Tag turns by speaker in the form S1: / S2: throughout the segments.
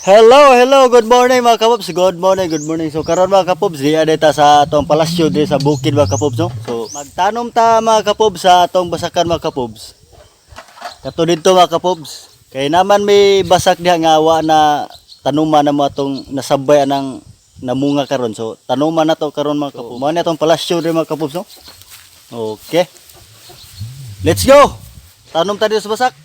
S1: Hello, hello, good morning, mga kapobs. Good morning, good morning. So karon, mga kapobs, di ta sa atong palasyo diri sa bukid, mga kapobs, no. So magtanom ta, mga kapobs, sa atong basakan, mga kapobs. Kato didto, mga kapobs. Kay naman may basak diha nga wa na tanuman na mo atong nasabay anang namunga karon. So tanuman na to karon, mga kapobs. Mao ni atong palasyo diri, mga kapobs, no. Okay. Let's go. Tanom ta dito sa basak.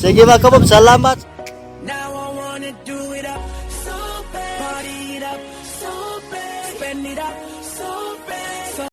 S1: Sige, mga kapobs, salamat.